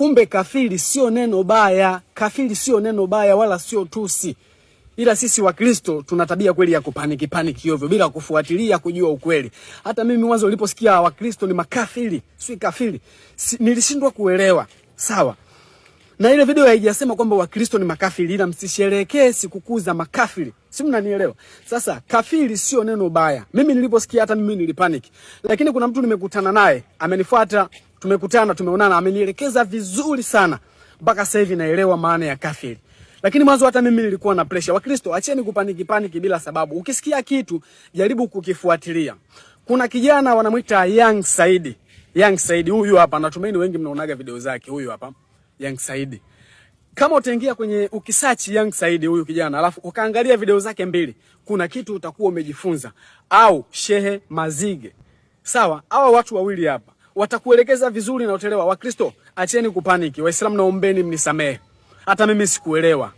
Kumbe kafiri sio neno baya, kafiri sio neno baya wala sio tusi. Ila sisi Wakristo tuna tabia kweli ya kupaniki paniki ovyo bila kufuatilia kujua ukweli. Hata mimi mwanzo niliposikia Wakristo ni makafiri, si kafiri, si, nilishindwa kuelewa. Sawa. Na ile video haijasema kwamba Wakristo ni makafiri, ila msisherehekee sikukuu za makafiri. Si mnanielewa? Sasa kafiri sio neno baya. Mimi niliposikia hata mimi nilipanic. Lakini kuna mtu nimekutana naye, amenifuata, tumekutana, tumeonana, amenielekeza vizuri sana. Mpaka sasa hivi naelewa maana ya kafiri. Lakini mwanzo hata mimi nilikuwa na pressure. Wakristo, acheni kupaniki paniki bila sababu. Ukisikia kitu, jaribu kukifuatilia. Kuna kijana wanamuita Young Saidi. Young Saidi huyu hapa, natumaini wengi mnaonaga video zake. Huyu hapa Young Saidi. Kama utaingia kwenye ukisearch Young Saidi huyu kijana, alafu ukaangalia video zake mbili, kuna kitu utakuwa umejifunza. Au Shehe Mazige. Sawa, hawa watu wawili hapa watakuelekeza vizuri na utaelewa. Wakristo, acheni kupaniki. Waislamu naombeni mnisamehe. Hata mimi sikuelewa.